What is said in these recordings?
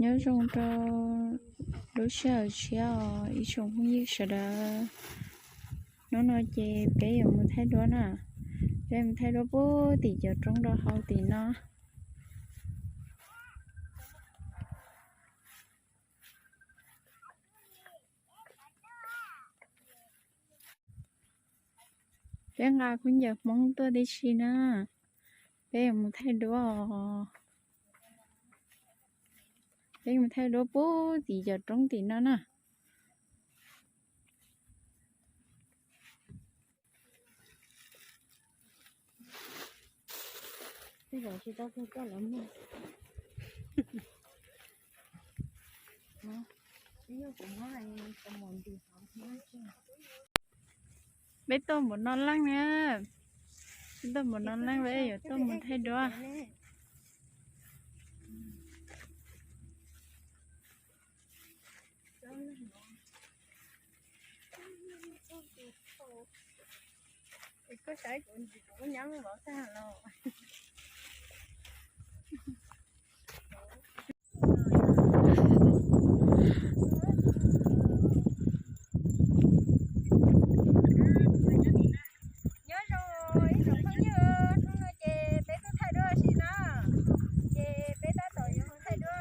Nyob zoo rau lub sij hawm tshiab os ib tsoom phooj ywg sawv daws. Hnub no ces peb yuav mus thaij duab na. Peb mus thaij duab puag tim cov roob rau hauv tim no. Peb nqa khaub ncaws Hmoob tuaj tib si na. Peb yuav mus thaij duab os. Peb mus thaij duab puag tim cov roob tim no na. Peb tuaj npaum no leej na. Peb tuaj npaum no leej peb yuav tuaj mus thaij duab. Nyob zoo ib tsoom phooj ywg, hnub no ces peb tuaj thaij duab ua si na, ces peb tab tom yuav mus thaij duab.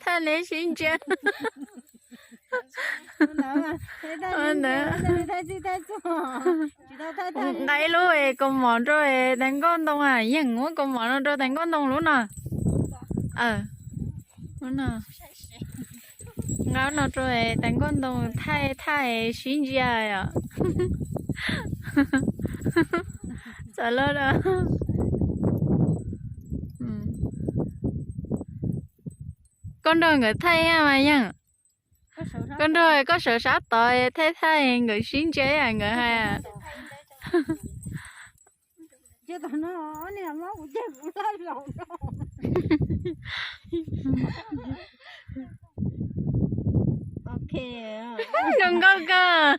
Thaij neb sib ntsia. Nqa ib lub kaus mom rau tais nkauj ntoo, yeej muab kaus mom no rau tais nkauj ntoo lub no. Nqa no rau tais nkauj ntoo thaij thaij sib ntsia os. Txawm lawm. Koj nrog nkawd thaij mas yeej. Koj nrog koj sawv sab tod thaij thaij nkawd sib ntsia nkawd hais. Zoo nkauj kawg.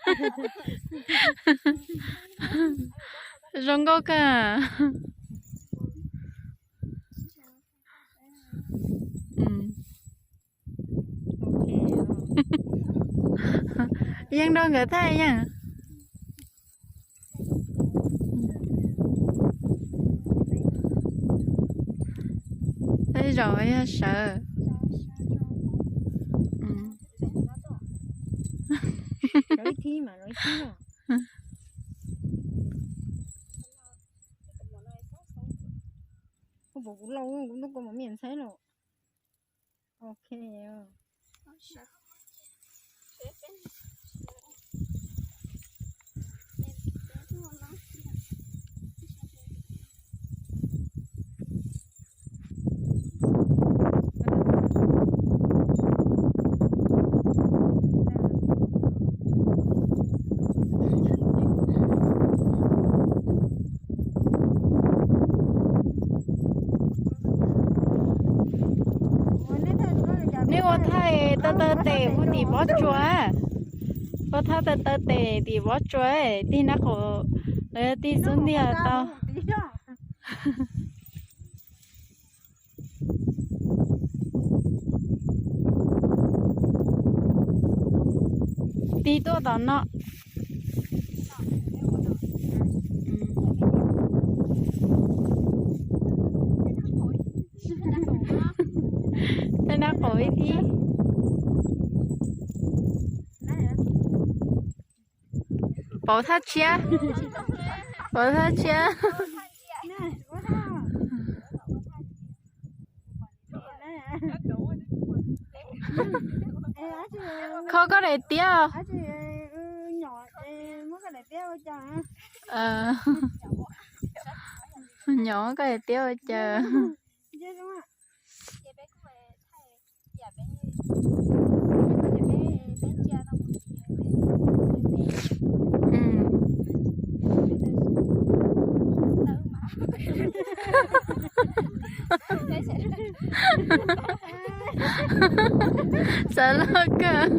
Zoo nkauj kawg. Yeej nrog nkawd thaij yeej. Tej zaum yog sawv. Neb ua thaij taw taw tes puag tim pob tsuas, ua thaij taw taw tes tim pob tsuas, tig nab qaum, lawv tig xub ntiag tau. Tig tuaj tom no. Tej nab qaum ib tib. Pauv thaj tshiab, pauv thaj tshiab. Kho koj daim tiab. Nyob koj daim tiab ua cas. Xav loj kawg.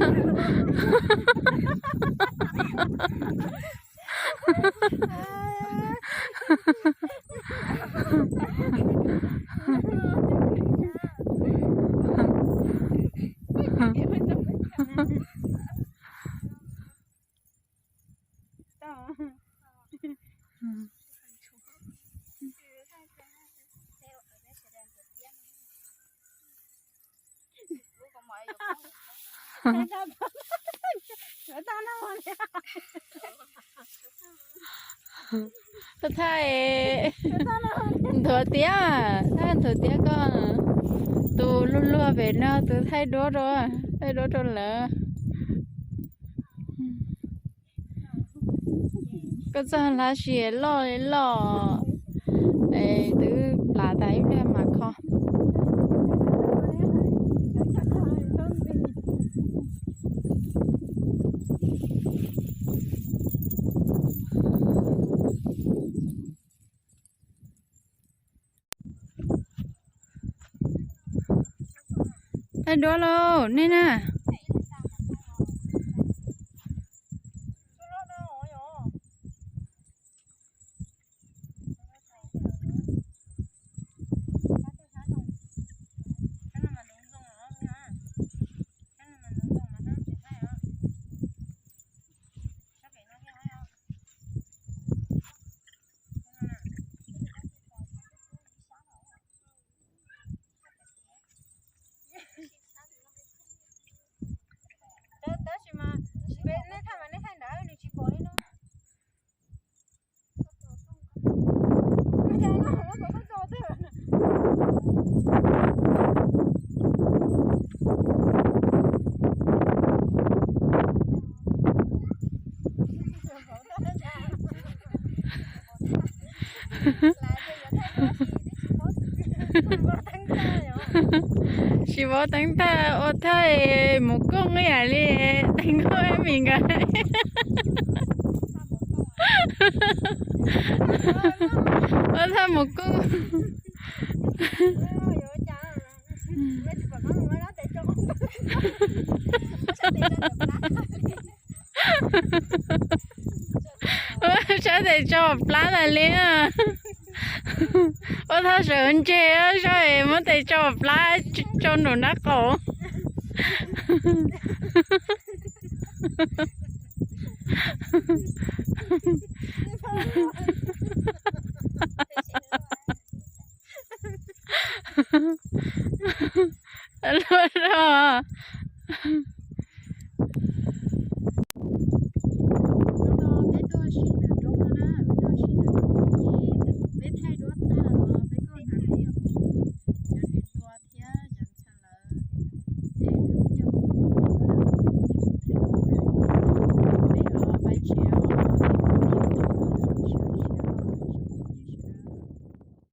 Tus thaij nthuav tiab, thaij nthuav tiab koj. Tus luag luag pem no tus thaij duab rau, thaij duab rau lawv. Koj txoj hlab siav loj li loj, es twb plam tas ib pliag mas kho. Thaij duab lauj nej na. Tab sis mas nej thaij mas nej thaij nrad nws tsis pom li no. Tsis paub teeb tag ua thawj mus kooj ib yam li teeb kooj ib mis nkawd. Ua thawj mus kooj. Sab tes tso plab tas li. Ua thawj sawv ntseg sab es muab tes tso plab tsau nraum nrab qaum. Luaj los. Peb tuaj sim